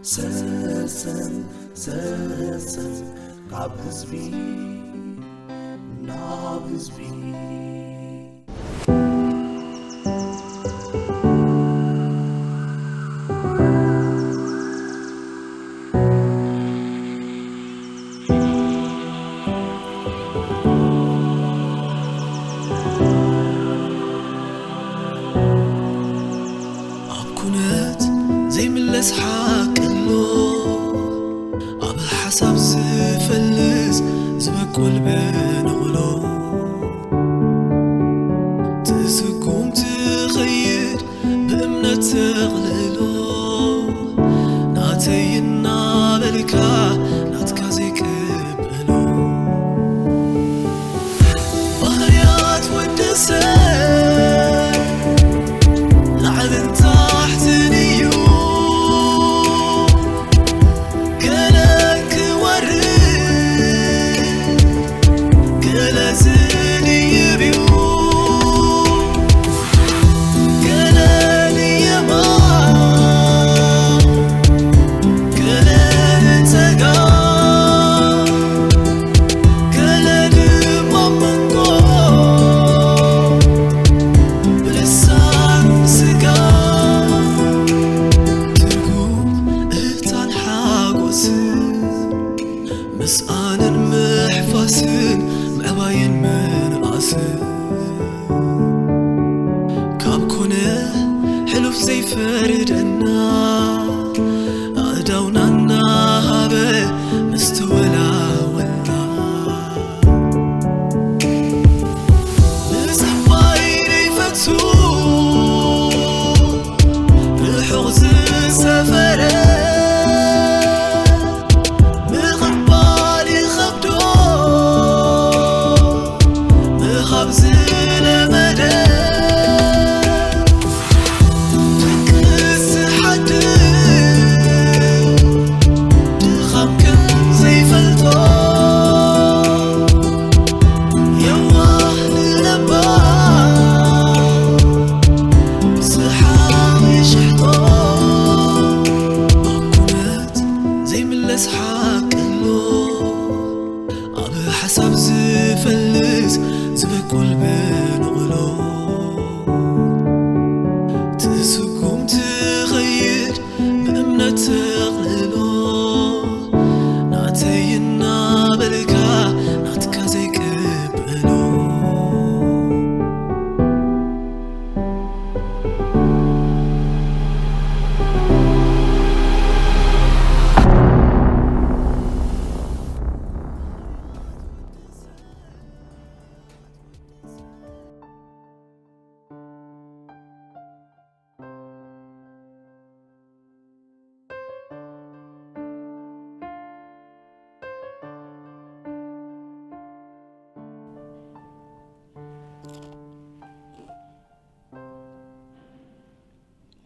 ሰሰን ሰሰን ካብ ህዝቢ ናብ ህዝቢ። ኣብ ኩነት ዘይምለስ ሓቂ ኣሎ፣ ኣብ ሓሳብ ዝፈልስ ዝበቁል ብንቕሎ። ትስጉም ትኸይድ ብእምነት ተቕልሎ፣ ናተይ እናበልካ ናትካ ዘይቅበሎ። ባህርያት ወዲ ሰብ ላዕልን ታሕትን እዩ፣ ገለ ክወርድ ገለ ዝድይብ እዩ። ገለ ንየማን፣ ገለ ንጸጋም፣ ገለ ድማ ኣብ መንጎ ብልሳን ስጋ። ትርጉም እልልታን ሓጎስን፣ ምስኣንን ምሕፋስን፣ ምዕባይን ምንኣስን። ካብ ኮነ ሕሉፍ ዘይፈርደና፣ ኣእዳውና እናሃበ ምስ ተወላወልና። ምጽባይ ዘይፈቱ ርሑቕ ዝሰፈረ፣ ምቕባል ይኸብዶ ምሃብ ዝለመደ፣ ድቅስ ዝሓድር ድኻም ከም ዘይፈልጦ፣ የዋህ ንለባም ብዝሓ ይሽሕጦ። ኣብ ኩነት ዘይምለስ ሓቂ ኣሎ፣ ኣብ ሓሳብ ዝፈልስ ዝበቁል ብንቕሎ። ትስጉም ትኸይድ ብእምነት ተቕልሎ፣ ናተይ እናበልካ ናትካ ዘይቅበሎ።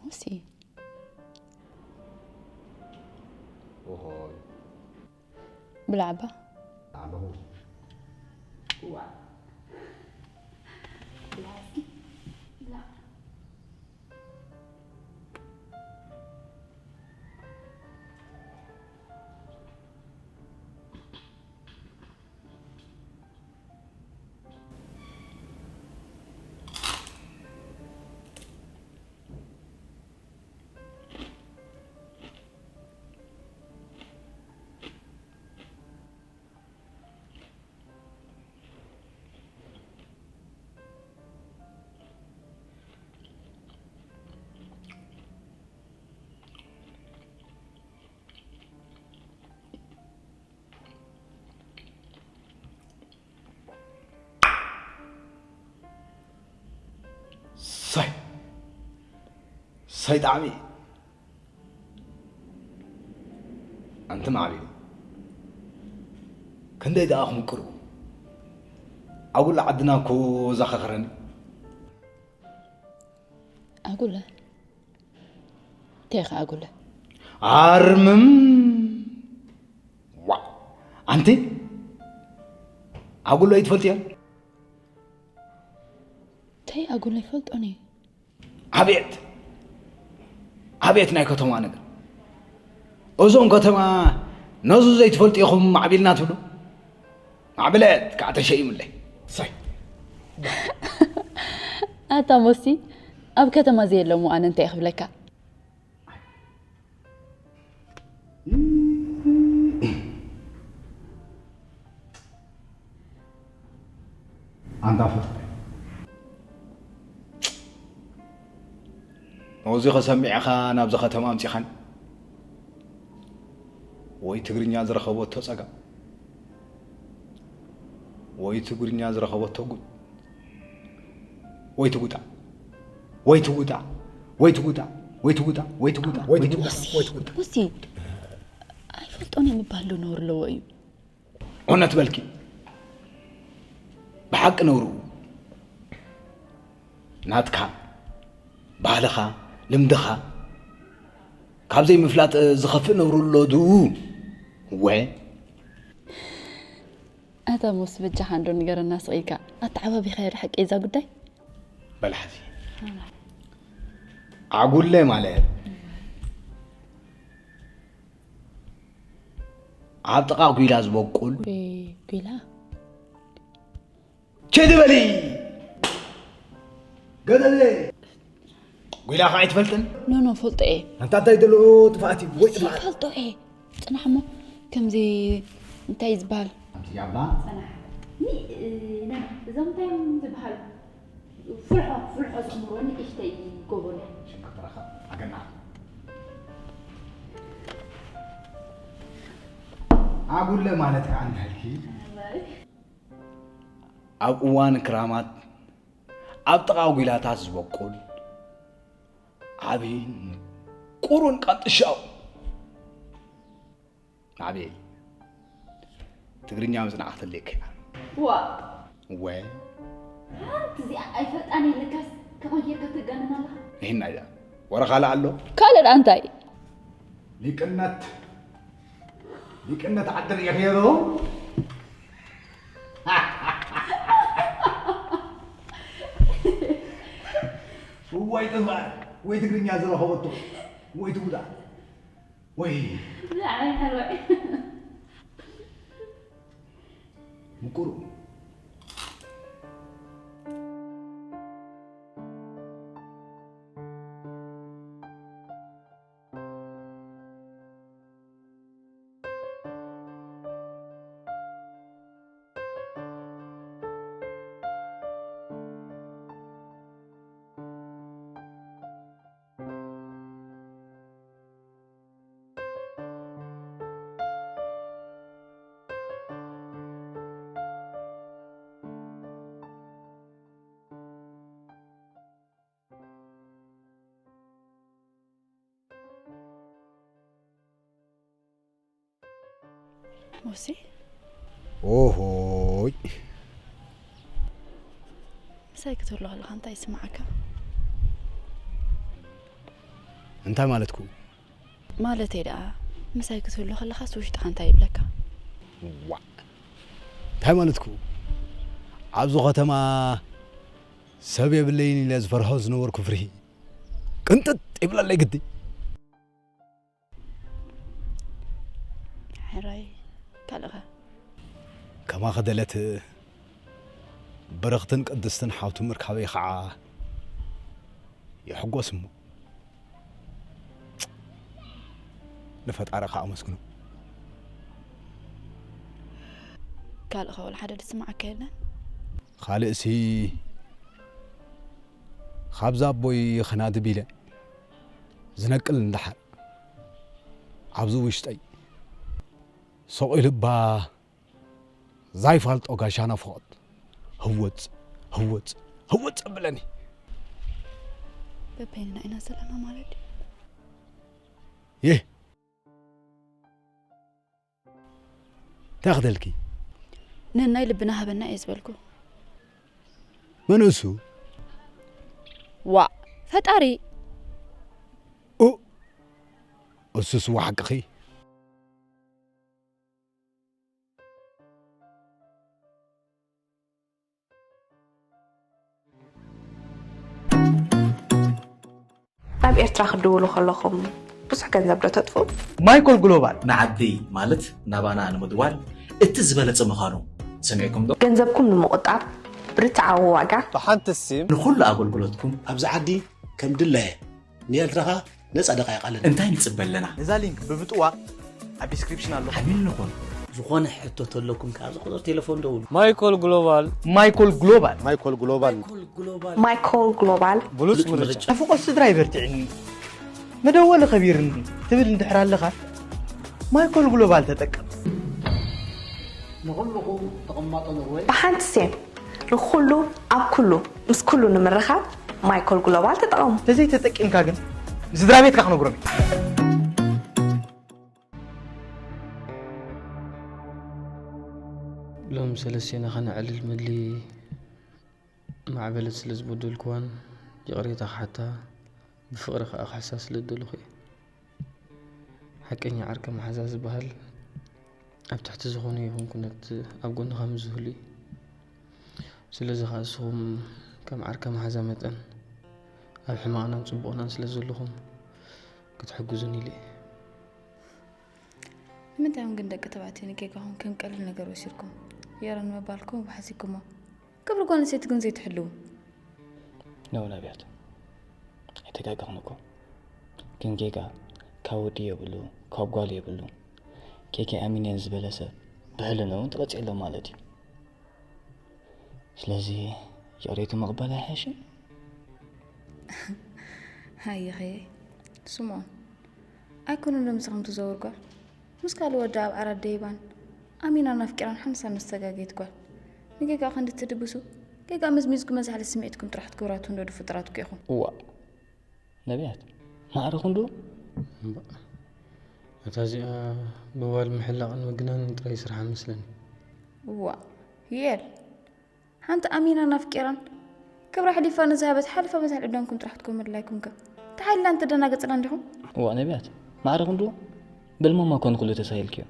ሙሲ። ኦሆይ። ብላዕባ። ኣለኹ። ሳይ ሳይ ጣዕሚ ኣንቲ ማዕቢሉ ክንደይ ደኣ ክምቅሩ ኣጉል ዓድና እኮ ዘኸኽረኒ። ኣጉለ እንታይ ኢኻ ኣጉለ? ኣርምም ዋ ኣንቲ ኣጉሎ ኣይትፈልጥዮ? እንታይ ኣጉሎ ኣይፈልጦን እዩ። ኣቤት ኣቤት ናይ ከተማ ነገር። እዞም ከተማ ነዙ ዘይትፈልጡ ኢኹም ማዕቢልና ትብሉ? ማዕበለት ከዓ ተሸይሙለይ። ሳይ ኣታ ሞሲ፣ ኣብ ከተማ ዘየለሙ ኣነ እንታይ ክብለካ? ኣንታ ፈጣሪ፣ ነዚ ከሰሚዕኻ ናብዚ ከተማ ኣምፂኻን? ወይ ትግርኛ ዝረኸበቶ ፀጋ፣ ወይ ትግርኛ ዝረኸበቶ ጉድ። ወይ ትጉጣ፣ ወይ ትጉጣ፣ ወይ ትጉጣ፣ ወይ ትጉጣ፣ ወይ ትጉጣ፣ ወይ ትጉጣ፣ ወይ ትጉጣ። ሙሲ፣ ኣይፈልጦን ምባል ዶ ነውሪ ኣለዎ እዩ? እውነት በልኪ፣ ብሓቂ ነውሩ። ናትካ፣ ባህልኻ፣ ልምድኻ ካብ ዘይምፍላጥ ዝኸፍእ ነውሩ ኣሎ ድኡ? እወ። ኣታ ሞስ በጃኻ እንዶ ንገረና ስቕ ኢልካ። ኣተዓባቢኻዮ ዶ ሓቂ እዛ ጉዳይ? በል ሓዚ። ዓጉለ ማለት ኣብ ጥቓ ጒላ ዝበቁል። ጒላ? ችዲ በሊ ገደለ። ጒላ ኸዓ ኣይትፈልጥን? ኖ ኖ፣ ፈልጦ እየ። ኣንታ እንታይ ደሎ ጥፍኣት እዩ ወይ ጥፍኣት? ፈልጦ እየ። ጽናሕ እሞ ከምዚ እንታይ እዩ ዝበሃል? ኣብቲ ያባ ኒ ነና እዞም እንታይ እዮም ዝበሃሉ? ፍልሖ ፍልሖ ዝኽምርዎ ንእሽተይ ይጎቦለ። ሽንቅጥረኻ ኣገና። ዓጉለ ማለት ከዓ እንድሕልኪ ኣብ እዋን ክራማት ኣብ ጥቓ ጒላታት ዝበቁል ዓብይን ቁሩን ቃንጥሻው። ናበይ? ትግርኛ ምጽናዕ ክትልክ ኢና። ዋ ወ ሓንቲ እዚኣ ኣይፈልጣን ኢለካስ ከመይ ጌርካ ተጋንን ኣለኻ? ይህና እያ። ወረ ካልእ ኣሎ? ካልእ ደኣ እንታይ? ሊቅነት ሊቅነት ዓዲ ርኢኽዮ ዶ? እዋይ ጥፋእ ወይ ትግርኛ ዝረኸበቶ ወይ ትጉዳ ወይ ብዛዕባ ሓርባይ ምቁሩ ሞሲ፣ ኦሆይ ምሳይ ክትህሉ ከለኻ እንታይ ይስምዓካ? እንታይ ማለትኩ? ማለተይ ደኣ ምሳይ ክትህሉ ከለኻስ ውሽጥኻ እንታይ ይብለካ? ዋ እንታይ ማለትኩ? ኣብዚ ከተማ ሰብ የብለይን ኢለ ዝፈርሖ ዝነበርኩ ፍርሂ ቅንጥጥ ይብለለይ ግዲ። ሕራይ ካልእኸ? ከማኸ ደለት ብርኽትን ቅድስትን ሓውቲ ምርካበይ ከዓ ይሕጎስ እሞ ንፈጣሪ ከዓ ኣመስግኖ። ካልእኸ ወላ ሓደ ዝስምዓካ የለን? ካልእሲ ካብዛ ኣቦይ ኸናድብ ኢለ ዝነቅል እንዳሓር ኣብዚ ውሽጠይ ሶቕ ኢሉ እባ ዛይፋልጦ ጋሻ ናፍቖት ህወፅ ህወፅ ህወፅ ኣብለኒ። በበይንና ኢና ዘለና ማለት ድዩ? ይህ እንታይ ክደልኪ? ንናይ ልብና ሃበና እየ ዝበልኩ። መን እሱ? ዋእ ፈጣሪ። ኡ እሱስ እዋ ሓቅኺ። ናብ ኤርትራ ክትድውሉ ከለኹም ብዙሕ ገንዘብ ዶ ተጥፍኡ? ማይኮል ግሎባል ንዓዲ ማለት ናባና ንምድዋል እቲ ዝበለጸ ምዃኑ ሰሚዕኩም ዶ? ገንዘብኩም ንምቑጣብ ብርትዓዊ ዋጋ ብሓንቲ ሲም ንኹሉ ኣገልግሎትኩም ኣብዚ ዓዲ ከም ድላየ ንኤርትራ ኸኣ ነጻ ደቃይቕ ኣለና። እንታይ ንጽበ ኣለና? ነዛ ሊንክ ብምጥዋ ኣብ ዲስክሪፕሽን ኣሎ። ሓቢር ንኹን። ዝኾነ ሕቶ ተለኩም ከኣ ኣብዚ ቁጽሪ ቴሌፎን ደውሉ። ማይኮል ግሎባል ማይኮል ግሎባል ማይኮል ግሎባል ማይኮል ግሎባል ብሉጽ ምርጫ። ናፍቖት ስድራ ይበርትዕኒ መደወሊ ከቢርኒ ትብል እንድሕር ኣለኻ ማይኮል ግሎባል ተጠቀም። ንኹልኹም ተቐማጦ ኖርወይ ብሓንቲ ሴም ንኹሉ ኣብ ኩሉ ምስ ኩሉ ንምርኻብ ማይኮል ግሎባል ተጠቐሙ። ተዘይተጠቂምካ ግን ንስድራ ቤትካ ክነግሮም እዩ። ሎም ሰለስቴና ከነዕልል መድሊ ማዕበለት ስለ ዝበደልኩዋን ይቕሬታ ክሓታ ብፍቕሪ ከኣ ክሕሳ ስለ ዝደለኹ እየ። ሓቀኛ ዓርከ መሓዛ ዝበሃል ኣብ ትሕቲ ዝኾነ ይኹን ኩነት ኣብ ጎንኻ ምስ ዝህሉ እዩ። ስለዚ ከኣ ንስኹም ከም ዓርከ መሓዛ መጠን ኣብ ሕማቕናን ጽቡቕናን ስለ ዘለኹም ክትሕግዙኒ ኢለ እየ። ንምንታይ እዮም ግን ደቂ ተባዕትዮ ንጌጋኹም ከም ቀሊል ነገር ወሲድኩም የረ ንምባል ከምኡ ሓሲብኩሞ? ክብሪ ጓል ኣንስተይቲ ግን ዘይትሕልዉ። ነው ነቢያት፣ ኣይተጋገኽን እኮ። ግን ጌጋ ካብ ወዲ የብሉ ካብ ጓል የብሉ። ኬኬ ኣሚነን ዝበለ ሰብ ብሕልንኡ እውን ተቐጺዑ ኣሎ ማለት እዩ። ስለዚ ይቕሬቱ ምቕባል ኣይሓይሽን? ሃይኸ ስምዖን ኣይኮነን ዶ ምሳኹም ትዘውር ጓል? ምስ ካልእ ወዲ ኣብ ዓራት ደይባን ኣሚናን ኣፍቂራን ሓንሳብ ምስ ተጋገየት ጓል ንጌጋኣ ክንዲ ትድብሱ ጌጋ መዝሚዝኩም መዛሕሊ ስምዒትኩም ጥራሕ ትገብራ ትህንደዱ ፍጡራት እኮ ኢኹም። እዋእ ነቢያት ማዕረኹም ዶ? እምባእ እታ እዚኣ ብዋል ምሕላቕን ምግናንን ጥራይ ስርሓ መስለኒ። እዋእ ዩኤል ሓንቲ ኣሚናን ኣፍቂራን ክብራ ኣሕሊፋ ንዝሃበት ሓለፋ መዛሕሊ ዕድመኩም ጥራሕ ክትኮኑ ምድላይኩም ከ ተሓሊላ እንተደናገጽና እንዲኹም? እዋእ ነቢያት ማዕረኹም ዶ? በልማማ እኮ ንኹሉ ተሳሂልክዮ።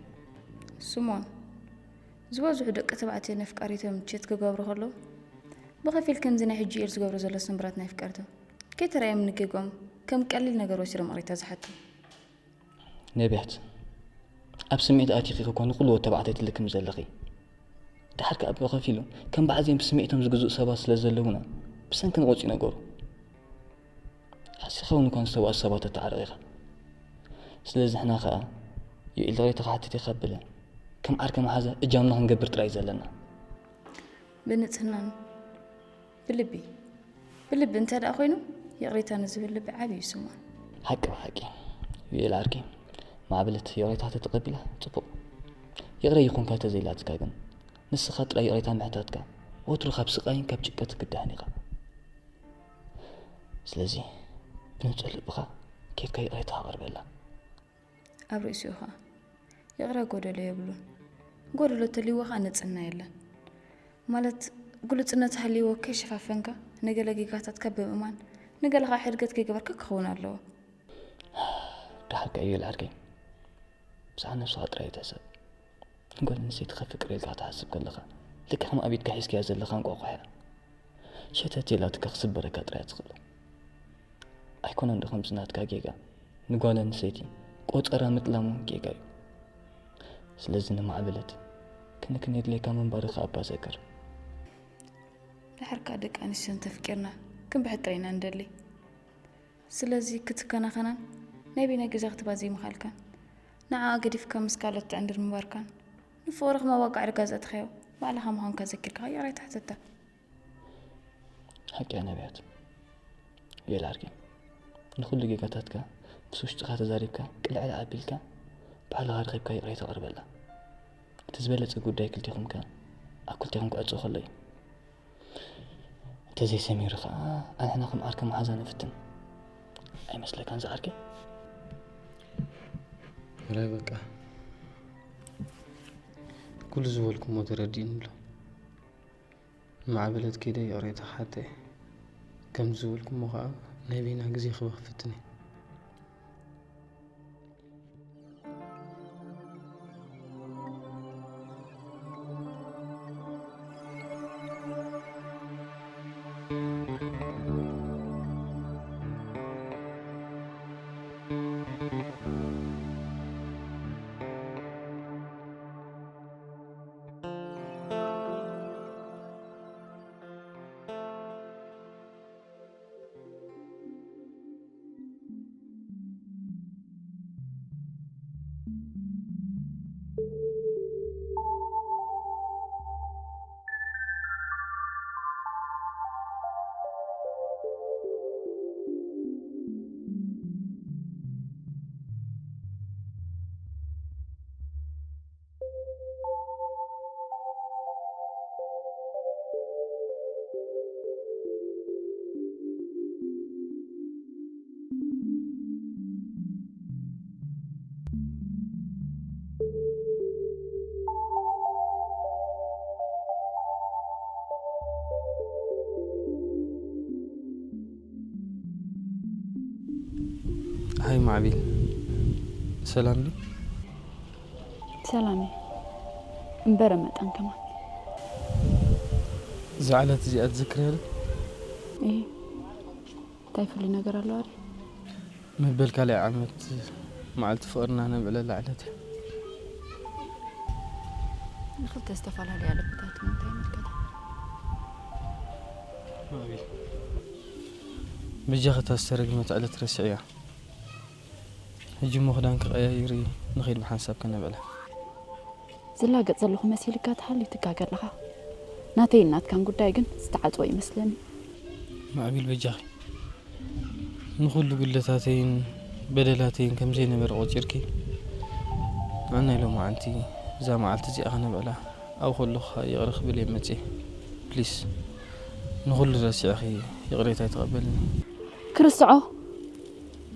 ስምኦን ዝበዝሑ ደቂ ተባዕትዮ ነፍቃሪቶም ቸት ክገብሩ ከለዉ ብኸፊል ከምዚ ናይ ሕጂ ዩኤል ዝገብሮ ዘሎ ስንብራት ናይ ኣፍቀርቶም ከይተራእዮም ንጌግኦም ከም ቀሊል ነገር ወሲዶም ይቕሬታ ዝሓቱ። ነቢያት ኣብ ስምዒት ኣቲኺ እኮ ንኹሉ ወዲ ተባዕታይ ትልክሚ ዘለኺ። ደሓር ከኣ ብኸፊሉ ከም ባዕዘዮም ብስምዒቶም ዝግዝኡ ሰባት ስለ ዘለዉና ብሰንኪ ንቐጽ እዩ ነገሩ። ሓሲኻ እውን እኳ ምስ ተባእሱ ሰባት ተተዓርቕ ኢኻ። ስለዚ ንሕና ከኣ ዩኤል ይቕሬታ ክሓትት እየ ካብ በለ ከም ዓርከ መሓዛ እጃምና ክንገብር ጥራይ እዩ ዘለና። ብንጽህናን ብልቢ ብልቢ እንተ ደኣ ኮይኑ ይቕሬታ ንዝብል ልቢ ዓቢ እዩ ስምኦን። ሓቂ ብሓቂ ዩኤል ዓርከይ ማዕበለት ይቕሬታ ተተቐቢላ ጽቡቕ። ይቕረ ይኹንካ ተዘይላትካ ግን ንስኻ ጥራይ ይቕሬታ ምሕታትካ ወትሩ ካብ ስቓይን ካብ ጭንቀትን ክትድሕን ኢኻ። ስለዚ ብንጹህ ልብኻ ኬድካ ይቕሬታ ኣቕርበላ። ኣብ ርእሲኡ ኸኣ ይቕረ ጎደሎ የብሉን። ጎደሎ ተልይዎ ኸኣ ንጽህና የለን። ማለት ግሉጽነት ሃልይዎ ከይሸፋፈንካ ንገለ ጌጋታትካ ብምእማን ንገለ ኸኣ ሕድገት ከይገበርካ ክኸውን ኣለዎ። ደሓር ከ ዩኤል ዓርከይ ብዛዕባ ነብስኻ ጥራይ ኣይትሕሰብ። ንጓል ኣንስተይቲ ከፍቅር ኢልካ ክትሓስብ ከለኻ ልክዕ ከም ኣብ ኢድካ ሒዝካያ ዘለኻ እንቋቑሖ እያ። ሸተት ኢላትካ ክስበረካ ጥራይ እያ ትኽእል። ኣይኮነን ዶ ከምዚ ናትካ ጌጋ ንጓል ኣንስተይቲ ቆጸራ ምጥላም እውን ጌጋ እዩ። ስለዚ ንማዕበለት ክንክን የድልየካ ምንባርካ እባ ዘክር። ድሓር ከኣ ደቂ ኣንስትዮ እንተፍቂርና ክንብሕት ጥራይ ኢና ንደሊ። ስለዚ ክትከናኸናን ናይ በይና ገዛ ክትባዝይ ምኻልካን ንዓኣ ገዲፍካ ምስ ካልኦት ትዕንድር ምንባርካን ንፍቕርኺ መዋጋዕሪ ጋዝ ኣእቲኻዮ ባዕልኻ ምዃንካ ዘኪርካ ይቕሬታ ሕተታ። ሓቂ እያ ነብያት። ዩኤል ዓርከይ ንኹሉ ጌጋታትካ ምስ ውሽጥኻ ተዛሪብካ ቅልዕል ኣቢልካ ባዕልኻ ረኺብካ ይቕሬታ ኣቕርበላ። እቲ ዝበለጸ ጉዳይ ክልቴኹም ከኣ ኣብ ክልቴኹም ክዕጾ ከሎ እዩ። እንተዘይሰሚሩ ኸኣ ኣንሕና ከም ዓርከ መሓዛ ንፍትን። ኣይመስለካን ዝዓርከይ? ራይ በቃ ኩሉ ዝበልኩሞ ተረዲእኒ ኣሎ። ማዕበለት ከይደ ይቕሬታ ክሓተ እየ። ከምዚ ዝበልኩሞ ኸኣ ናይ በይና ግዜ ክህባ ክፍትን እየ። ሃይ ማዕቢል፣ ሰላም ድዩ? ሰላም እዩ። እምበረ መጠን ከማን። እዛ ዕለት እዚኣ ትዝክርያ ዶ? እይ። እንታይ ፍሉይ ነገር ኣለዋ ድዩ? መበል ካልኣይ ዓመት መዓልቲ ፍቕርና ነብዕለላ ዕለት እያ። ንኽልተ ዝተፈላለያ ልብታት ንምንታይ ይምልከታ? ማዕቢል፣ በጃኺ እታ ዝተረግመት ዕለት ረስዕያ። ሕጂ እሞ ክዳን ክቐያይር እዩ፣ ንኸይድ ብሓንሳብ ከነብዕላ። ዝላገጽ ዘለኹ መሲልካ ተሃልዩ ትጋገ ኣለኻ። ናተይን ናትካን ጉዳይ ግን ዝተዓጽወ ይመስለኒ። ማዕቢል በጃኺ፣ ንኹሉ ጉድለታተይን በደላተይን ከም ዘይነበረ ቆጺርኪ፣ ኣነ ሎማዓንቲ እዛ መዓልቲ እዚኣ ከነብዕላ ኣብ ከለኹ ይቕረ ክብል እየ መጽየ። ፕሊስ፣ ንኹሉ ረሲዕኺ ይቕሬታ ይተቐበልኒ። ክርስዖ፣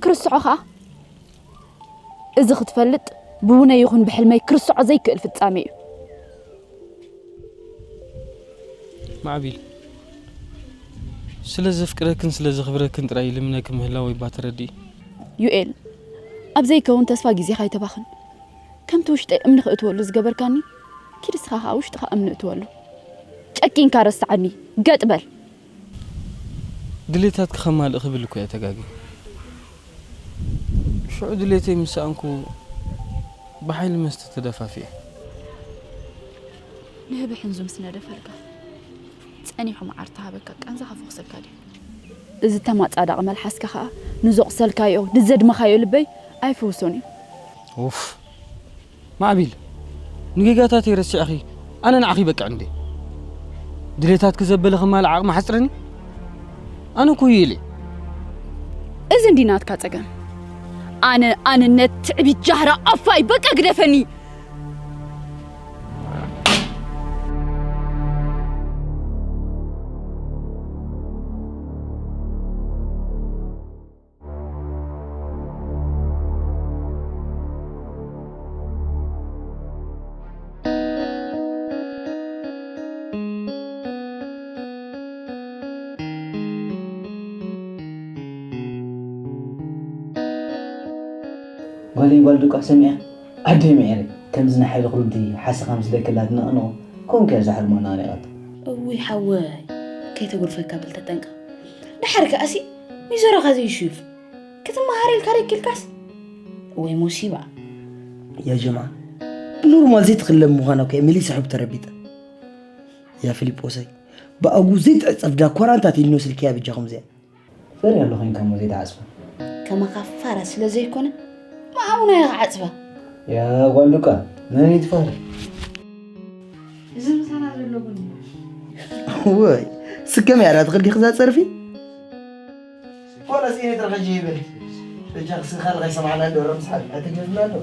ክርስዖ ኸኣ እዚ ክትፈልጥ ብውነ ይኹን ብሕልመይ ክርስዖ ዘይክእል ፍጻሜ እዩ። ማዕቢል፣ ስለ ዘፍቅረክን ስለ ዘኽብረክን ጥራይ ልምነኪ ምህላወይ እባ ተረድኢ። ዩኤል፣ ኣብ ዘይከውን ተስፋ ግዜኻ ኣይተባኽን። ከምቲ ውሽጠይ እምኒ ክእትወሉ ዝገበርካኒ፣ ኪድ እስኻ ኸኣ ውሽጥኻ እምኒ እትወሉ። ጨኪንካ ረስዓኒ፣ ገጥ በል። ድሌታትኪ ከማልእ ክብል እኮ እየ ተጋግየ። ሽዑ ድሌተይ ምስ ሰኣንኩ ብሓይሊ መስተ ተደፋፊኤ። ንህቢ ሕንዙ ምስ ነደፈልካ፣ ጸኒሑ መዓር ተሃበካ፣ ቃንዛኻ ፈኹሰካ ድዩ? እዚ ተማጻዳቒ መልሓስካ ኸኣ ንዘቑሰልካዮ፣ ንዘድመኻዮ ልበይ ኣይፍውሶን እዩ። ኡፍ። ማዕቢል፣ ንጌጋታተይ ረሲዕኺ፣ ኣነ ንዓኺ ይበቅዕ እንዴ? ድሌታትኪ ዘበለ ከማልእ ዓቕሚ ሓጽረኒ? ኣነ እኮ ይኢለ። እዚ እንዲ ናትካ ጸገም። ኣነ ኣንነት፣ ትዕቢት፣ ጃህራ፣ ኣፋይ፣ በቃ ግደፈኒ። ጓለይ ጓል ዱቃ ሰሚዐ ዓደይ ምዒረ ከምዚ ንሓይሊ ክሉንቲ ሓሰኻ ምስ ደቅላ ትነቕንቖ ኮንከ ዛሕርሞና ሪቓቶ። እውይ ሓወይ ከይተጉርፈካ ብል ተጠንቀቕ። ደሓር ከኣሲ ሚዘሮኻ ዘይሽዩፍ ክትመሃር ኢልካ ደኪልካስ ወይ ሙሲባ። ያ ጀምዓ ብኖርማል ዘይትኽለም ምዃና እኮ እየ መሊሰ ሕቡ ተረቢጠ። ያ ፊሊጶሰይ ብኣጉ ዘይትዕጸፍ ዳኮራንታት ኢልኖ ስልኪ እያ በጃኹም እዚኣ። ፈርያ ኣሎ ኮይንካ እሞ ዘይትዓጽፋ። ከማኻ ፋራ ስለ ዘይኮነ፣ መዓቡና እያ ክዓጽፋ። ያ ጓል ዱቃ፣ መን እዩ ትፈሪ? እዚ ምሳና ዘሎ ቡን እዩ። ወይ፣ ስከም እያ ዳ ትኽልዲ ክዛ ጸርፊ? ኮነ ስኢነ ትረኸጂ ይብል። በጃ ክስኻ ልኸይ ሰማዕና እንዶ ረምስሓል፣ ኣይተግደፍና እንዶ።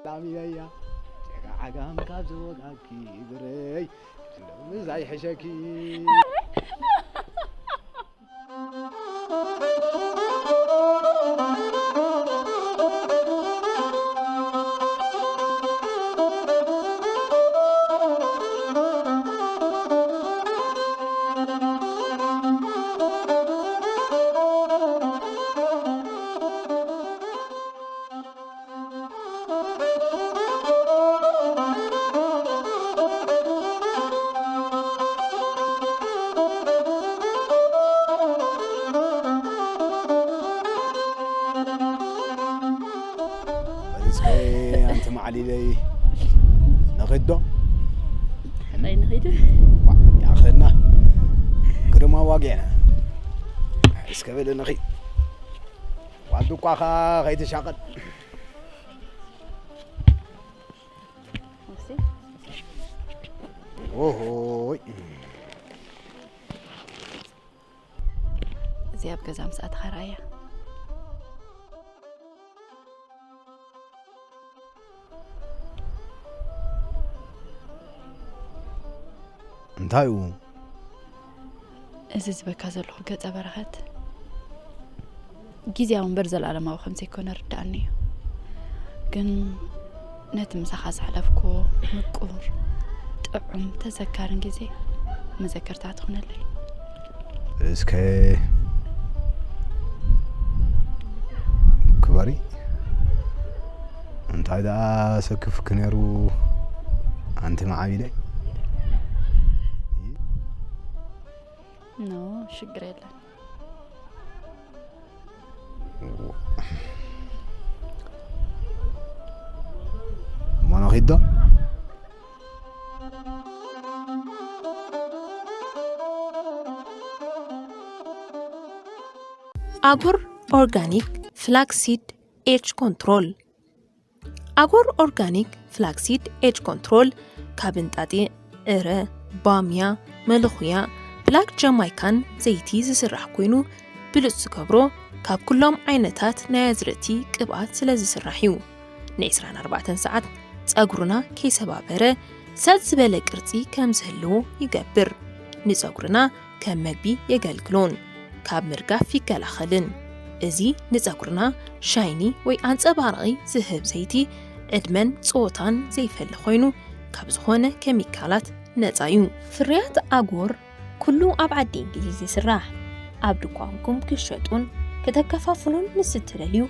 ላሚለያ ጀጋ ዓጋም ካብ ዝወጋኪ ብረይ እንደው ምዛይ ሕሸኪ። እስከ ኣንቲ መዓሊለይ ንኺድ ዶ? ይ ንኺድ ይኣኸልና ግርማ ዋግዕና እስከ በለ ንኺድ ዋልዱ እኳ ኸዓ ከይትሻቐል ኦሆይ እዚ ኣብ ገዛ ምስ ኣትኻ ራእያ እንታይ እዩ እዚ ዝበካ ዘለኹ ገጸ በረኸት ግዜያዊ እምበር ዘለኣለማዊ ከም ዘይኮነ ርዳኣኒ እዩ። ግን ነቲ ምሳኻ ዘሕለፍኩዎ ምቁር፣ ጥዑም፣ ተዘካርን ግዜ መዘከርታ ትኹነለይ። እስከ ክበሪ እንታይ ደኣ ሰክፍክ ነይሩ ኣንቲ መዓቢለ ኖ ሽግር የለን። ሞኖኺዶ ኣጉር ኦርጋኒክ ፍላክሲድ ኤጅ ኮንትሮል። ኣጎር ኦርጋኒክ ፍላክሲድ ኤጅ ኮንትሮል ካብ እንጣጢዕ፣ ዕረ፣ ባምያ፣ መለኹያ፣ ብላክ ጃማይካን ዘይቲ ዝስራሕ ኮይኑ ብሉፅ ዝገብሮ ካብ ኩሎም ዓይነታት ናይ ኣዝርእቲ ቅብኣት ስለ ዝስራሕ እዩ። ን24 ሰዓት ፀጉርና ከይሰባበረ ሰጥ ዝበለ ቅርፂ ከም ዝህልዎ ይገብር። ንፀጉርና ከም መግቢ የገልግሎን ካብ ምርጋፍ ይከላኸልን። እዚ ንፀጉርና ሻይኒ ወይ ኣንፀባራቒ ዝህብ ዘይቲ ዕድመን ፀወታን ዘይፈሊ ኮይኑ ካብ ዝኾነ ከሚካላት ነፃ እዩ። ፍርያት ኣጎር ኩሉ ኣብ ዓዲ እንግሊዝ ይስራሕ። ኣብ ድኳንኩም ክሸጡን ከተከፋፍሉን ምስ እትደልዩ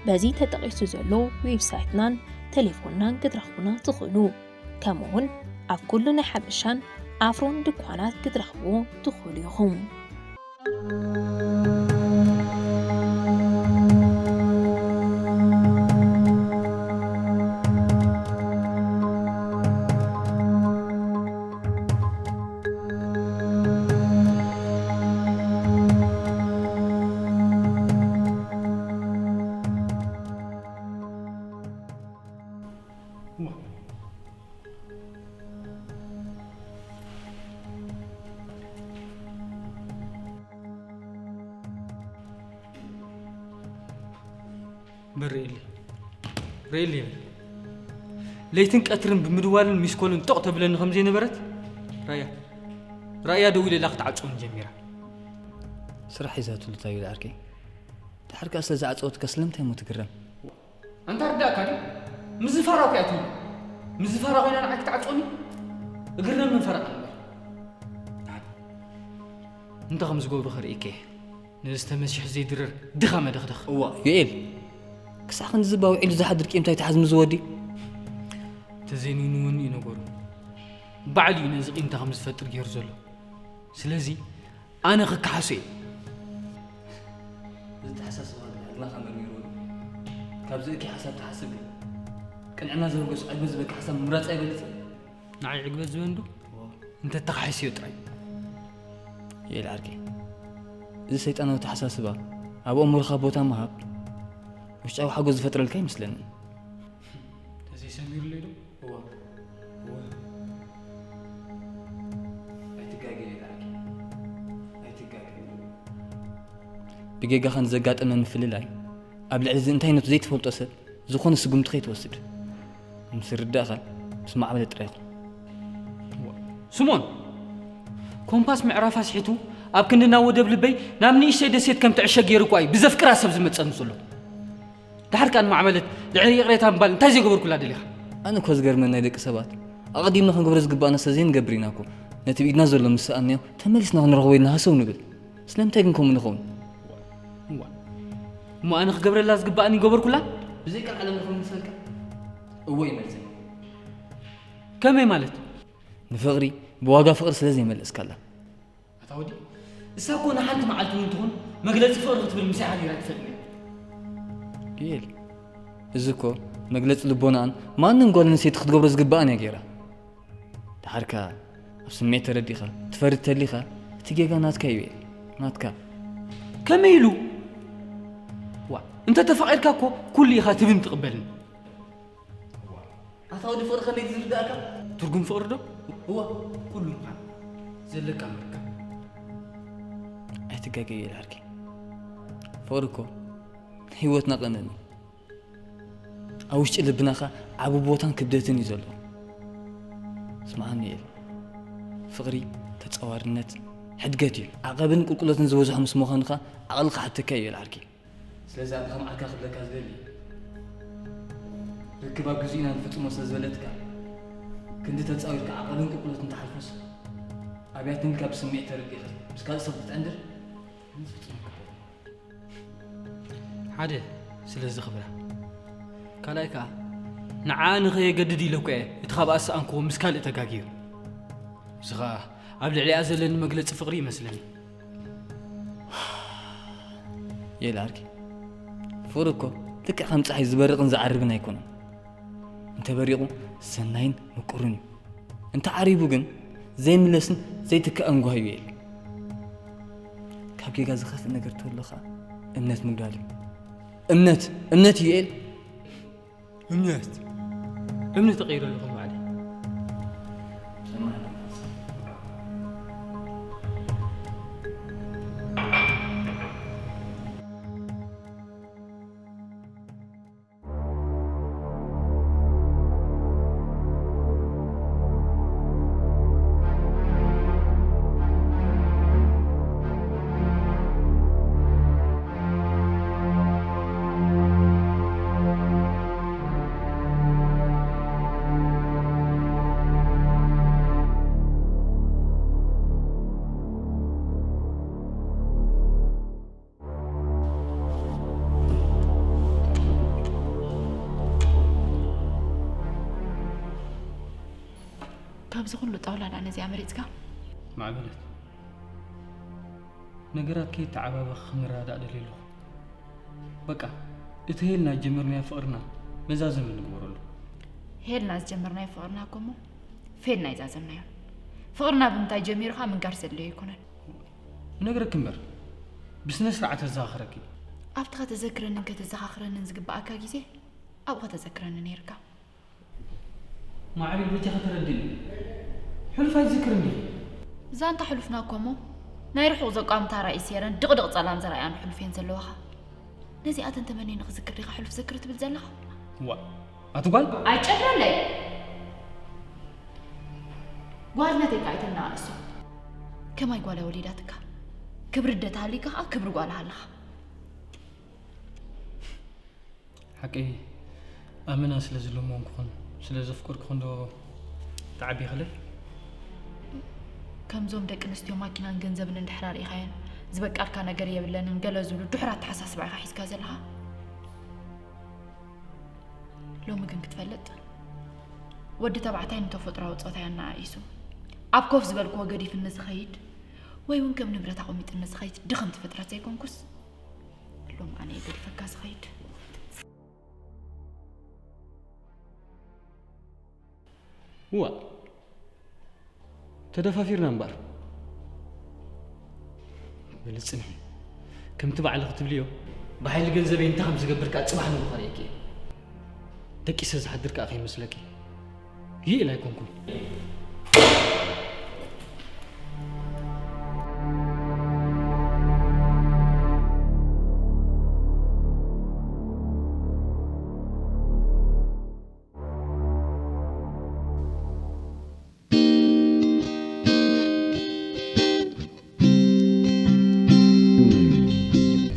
በዚ ተጠቒሱ ዘሎ ዌብሳይትናን ቴሌፎንናን ክትረኽቡና ትኽእሉ። ከምኡውን ኣብ ኩሉ ናይ ሓበሻን ኣፍሮን ድኳናት ክትረኽብዎ ትኽእሉ ኢኹም። በል ርእየለይ ርእየለይ በል። ለይትን ቀትርን ብምድዋልን ሚስኮልን ጦቕ ተብለኒ ከም ዘይነበረት ራያ ራያ ደዊለላ ክትዓጽወኒ ጀሚራ። ስራሕ ሒዛትሉ እንታይ ኢሉ ዓርከይ? ድሓር ከኣ ስለ ዝዓጸወትካ ስለምንታይ እሞ ትግረም? ኣንታ ርዳእካ ድዩ? ምስ ዝፋራ እኮ እያ ትብሎ። ምስ ዝፋራ ኮይና ንዓይ ክትዓጽወኒ? እግርና ምን ፈረቓ እምበር። እንተ ከም ዝገብሩ ከርእየኪ እየ። ነዚ ተመሲሑ ዘይድረር ድኻ መደኽደኽ። እዋ ዮኤል፣ ክሳዕ ክንዲ ዝባ ውዒሉ ዝሓድር ቂምታ ይትሓዝ ምስ ዝወዲ። ተዘይንውንውን እዩ ነገሩ። ባዕሉ እዩ ነዚ ቂምታ ከም ዝፈጥር ገይሩ ዘሎ። ስለዚ ኣነ ክከሓሶ እየ። እዚ ተሓሳስባ ግን ሕልናኻ መርሚርዎ እዩ። ካብ ዝእኪ ሓሳብ ትሓስብ ግን ቅንዕና ዘበገሱ ዕግበት ዝበካ ሓሳብ ምምራጽ ኣይበልጽን? ንዓይ ዕግበት ዝበንዶ እንተተኻሒስዮ ጥራይ። የል ዓርከይ፣ እዚ ሰይጣናዊ ተሓሳስባ ኣብ ኣእምሮኻ ቦታ ምሃብ ውሽጣዊ ሓጎስ ዝፈጥረልካ ኣይመስለንን። ተዘይሰሚሩለይ ዶ? እወ። እወ። ኣይትጋገ የል ዓርከይ። ኣይትጋገ። ብጌጋኻ ንዘጋጠመ ምፍልላይ ኣብ ልዕሊ እዚ እንታይነቱ ዘይትፈልጦ ሰብ ዝኾነ ስጉምቲ ከይትወስድ። ምስ ርዳእኻ ምስ ማዕበለ ጥራይ ይኹን። ስሞን! ኮምፓስ ምዕራፍ ኣስሒቱ ኣብ ክንዲ ናብ ወደብ ልበይ ናብ ንእሽተይ ደሴት ከም ትዕሸግ ገይሩ እኳ እዩ ብዘፍቅራ ሰብ ዝመጸኒ ዘሎ። ድሓር ከኣ ንማዕበለት ልዕሊ ይቕሬታ ምባል እንታይ ዘይገበርኩላ ደሊኻ? ኣነ እኮ ዝገርመኒ ናይ ደቂ ሰባት ኣቐዲምና ክንገብሮ ዝግባኣና ስለ ዘይንገብር ኢና እኮ ነቲ ብኢድና ዘሎ ምስ ሰኣንናዮ ተመሊስና ክንረኽቦ ኢልና ሃሰው ንብል። ስለምንታይ ግን ከምኡ ንኸውን? እዋ እሞ ኣነ ክገብረላ ዝግባኣኒ ገበርኩላ? ብዘይ ቃል ዓለም ንኽምልሰልካ እወ እዩ መልሰይ። ከመይ ማለት? ንፍቕሪ ብዋጋ ፍቕሪ ስለ ዘይመለስካላ። ኣታ ወዲ እሳ እኮ ንሓንቲ መዓልቲ እውን ትኹን መግለፂ ፍቕሪ ክትብል ምሳይ ሓዲራ ትፈልጥ እያ። ዮኤል፣ እዚ እኮ መግለጺ ልቦናኣን ማንም ጓል ኣንስተይቲ ክትገብሮ ዝግባኣን እያ ገይራ። ደሓር ከኣ ኣብ ስምዒት ተረዲእኻ ትፈርድ ተሊኻ፣ እቲ ጌጋ ናትካ እዩ፣ ናትካ። ከመይ ኢሉ? ዋ፣ እንተ ተፋቒርካ እኮ ኩሉ ኢኻ ትብን ትቕበልን። ኣታ ወዲ ፍቕሪ ከመይ ዝርዳእካ? ትርጉም ፍቕሪ ዶ? እዋ፣ ኩሉ ምዃን ዘለካ ምርካብ። ኣይትጋገ ይላርኪ። ፍቕሪ እኮ ህይወትና ቀመም እዩ። ኣብ ውሽጢ ልብናኻ ዓቢ ቦታን ክብደትን እዩ ዘሎ። ስምዓኒ ኤል፣ ፍቕሪ ተጻዋርነት ሕድገት እዩ። ዓቐብን ቁልቁለትን ዝበዝሖ ምስ ምዃንኻ ዓቕሊ ክሓተካ እዩ ኤል ዓርኪ። ስለዚ ኣነ ከም ዓርካ ክብለካ ዝደሊ፣ ርክብ ኣብ ግዜኡ ኢና ንፍጽሞ ስለ ዝበለትካ፣ ክንዲ ተጻዊርካ ዓቐብን ቁልቁለትን ትሓልፎስ፣ ኣብያትን ኢልካ ብስምዒት ተረዲእካ ምስ ካልእ ሰብ ክትዕንድር፣ ንፍጽሞ ክብለካ። ሓደ፣ ስለ ዝኽብራ። ካልኣይ ከኣ፣ ንዓ ንኸየገድድ ኢለ እኮ እየ እቲ ካብኣ ዝሰኣንክዎ ምስ ካልእ ተጋግዩ። እዚ ኸኣ ኣብ ልዕሊኣ ዘለኒ መግለጺ ፍቕሪ ይመስለኒ። የለ ዓርኪ፣ ፍቕሪ እኮ ልክዕ ከም ጸሓይ ዝበርቕን ዝዓርብን ኣይኮነን። እንተ በሪቑ ሰናይን ምቁርን እዩ። እንተ ዓሪቡ ግን ዘይምለስን ዘይትካእን ጓሂ እዩ። ካብ ጌጋ ዝኸፍእ ነገር ተሎ ኸኣ እምነት ምግዳል እዩ። እምነት፣ እምነት እዩ ኤል። እምነት፣ እምነት ተቐይሩ ኣለኹ ባዕለይ። ካብዚ ኩሉ ጣውላ ደኣ ነዚኣ መሪጽካ? ማዕበለት፣ ነገራት ከይተዓባበኽ ክንረዳእ ደልየ ኣለኹ። በቃ፣ እቲ ሄልና ዝጀመርናዮ ፍቕርና መዛዘሚ ንግበረሉ። ሄልና ዝጀመርናዮ ፍቕርና እኮ እሞ ፌልና ኣይዛዘምናዮን። ፍቕርና ብምንታይ ጀሚሩ ከኣ ምንጋር ዘድልዮ ኣይኮነን። እነግረኪ እምበር፣ ብስነ ስርዓት ኣዘኻኽረኪ። ኣብቲ ከተዘክረንን ከተዘኻኽረንን ዝግብኣካ ግዜ ኣብኡ ከተዘክረኒ ነይርካ። ማዕበል፣ በጃኺ ተረድእኒ። ሕሉፍ ኣይትዝክርን ዲኺ? ዛንታ ሕሉፍና እኮ እሞ ናይ ርሑቕ ዘቋምታ ራእይ ሴረን ድቕድቕ ጸላም ዘርኣያን ሕሉፍ እየን ዘለዋኻ። ነዚኣተን ተመንየ ንኽዝክር ዲኻ ሕሉፍ ዘክር ትብል ዘለኻ? ዋእ፣ ኣቲ ጓል! ኣይጨድረለይ! ጓልነተይ ከኣ ኣይተናእሶ። ከማይ ጓላ ወሊዳትካ። ክብሪ እንተተሃልዩካ ከኣ ክብሪ ጓላ ሃለኻ። ሓቀይ ኣመና ስለ ዝለመንኩኽን ስለ ዘፍቀርኩኽን ዶ ትዓብኽለይ? ከምዞም ደቂ ኣንስትዮ ማኪናን ገንዘብን እንድሕር ኣርኢኻየን፣ ዝበቃልካ ነገር የብለንን ገለ ዝብሉ ድሑር ኣተሓሳስባ ኢኻ ሒዝካ ዘለኻ። ሎሚ ግን ክትፈልጥ፣ ወዲ ተባዕታይ ንተፈጥሮኣዊ ጾታይ ኣነኣኢሱ፣ ኣብ ኮፍ ዝበልክዎ ገዲፍኒ ዝኸይድ፣ ወይ እውን ከም ንብረት ኣቐሚጥኒ ዝኸይድ ድኽምቲ ፍጥረት ዘይኮንኩስ፣ ሎም ኣነ እየ ገዲፈካ ዝኸይድ። እዋ፣ ተደፋፊርና እምበር። በሊ ጽንሒ። ከምቲ ባዕልኺ ትብልዮ፣ ብሓይሊ ገንዘበይ እንታይ ከም ዝገብር ከኣ ጽባሕ ንግሆ ከርእየኪ እየ። ደቂሰ ዝሓድር ከኣ ከይመስለኪ። ይእል ኣይኮንኩን።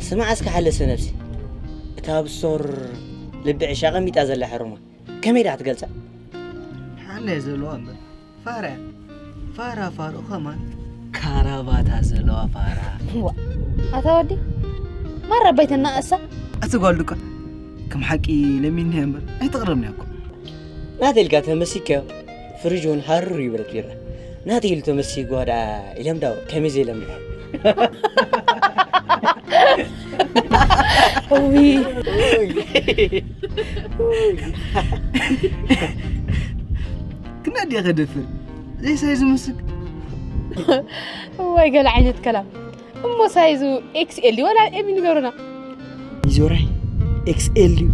ስማዕ እስከ ሓለሰ ነብሲ፣ እታ ኣብ ስቶር ልቢ ዕሻ ኣቐሚጣ ዘላ ሕሩማ ከመይ ደኣ ክትገልጻ? ሓላ እያ ዘለዋ እምበር። ፋራ እያ። ፋራ ፋርኡ ኸማን ካራባታ ዘለዋ ፋራ። ዋ፣ ኣታ ወዲ፣ ማራ ኣባይ ተናእሳ። ኣቲ ጓል ድቋ፣ ከም ሓቂ ለሚንያ እምበር ኣይተቕረብንያ እኮ። ናተይ ኢልካ ተመሲካዮ፣ ፍሪጅ እውን ሃሩር ይበለት ቢራ። ናተይ ኢሉ ተመሲግዋ ደኣ ኢለም ዳው ከመይ ዘይለምዳ። እዊ ክና ድያ ከደፍር ዘይሳይ ዝምስክ ወይ ገለ ዓይነት ከላም። እሞ ሳይዙ ኤክስኤል ድዩ ወላ ኤም ንገሩና። ይዞራይ ኤክስኤል ድዩ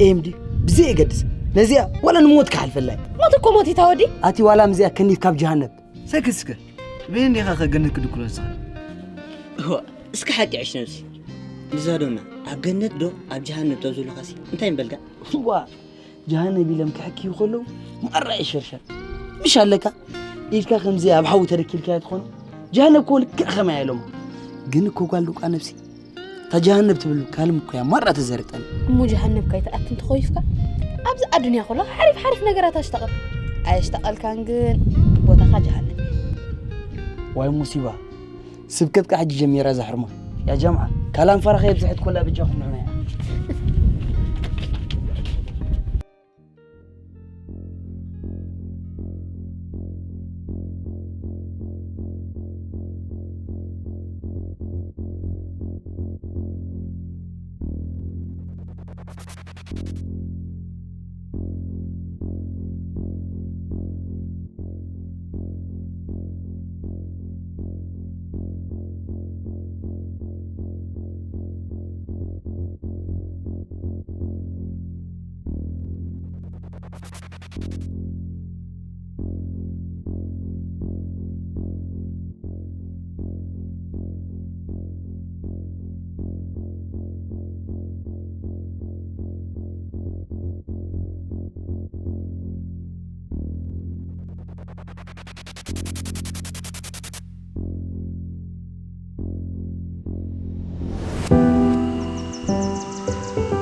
ኤም ድዩ ብዘይ የገድስ ነዚኣ ዋላ ንሞት ክሓልፈላይ። ሞት እኮ ሞት እዩ ታወዲ። ኣቲ ዋላ ምዚኣ ከኒፍ ካብ ጀሃነብ። ሰክስከ በየን ዲኻ ከገነት ክድክሎ ዝኽእል? እዋ እስኪ ሓቂ ዕሽ ነብሲ። ንዛ ዶና ኣብ ገነት ዶ ኣብ ጀሃነብ ተብዝብሉኻሲ እንታይ ምበልካ? እዋ ጀሃነብ ኢሎም ክሕክዩ ከለዉ ማራ ይሸርሸር ምሽ ኣለካ። ኢድካ ከምዚ ኣብ ሓዊ ተደኪልካያ ትኾኑ። ጀሃነብ እኮ ልክዕ ከማያ ኢሎሞ። ግን እኮ ጓል ሉቃ ነብሲ እታ ጀሃነብ ትብል ካልም እኮ እያ ማራ ተዘርጠኒ። እሞ ጀሃነብ ካይትኣቲ እንተኾይፍካ ኣብዚ ኣዱንያ ከሎ ሓሪፍ ሓሪፍ ነገራት ኣሽተቐል ኣየሽተቐልካን ግን ቦታኻ ጀሃነብ እዩ። ዋይ ሙሲባ ስብከትካ ሕጂ ጀሚራ እዛ ሕርማ። ያ ጀምዓ ካላም ፈረኻ የብዝሐት ኮላ በጃኹም ንዑና እያ።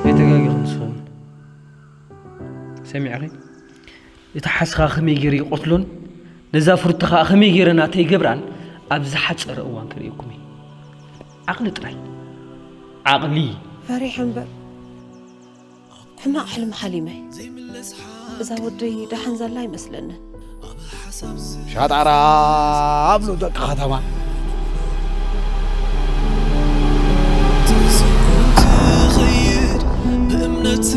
ኣይተጋጊኹም ንስኹም ሰሚዕኺ እቲ ሓስኻ ከመይ ገይሩ ይቐትሎን ነዛ ፍሩቲ ኸዓ ከመይ ገይረ ናተይ ይገብራን ኣብ ዝሓፀረ እዋን ከርእየኩም እየ ዓቕሊ ጥራይ ዓቕሊ ፈሪሐ እምበር ሕማቕ ሕልሚ ሓሊመ። እዛ ወደይ ደሓን ዘላ ኣይመስለንን። ሻጣራ ኣብሉ ደቂ ከተማ ብእምነት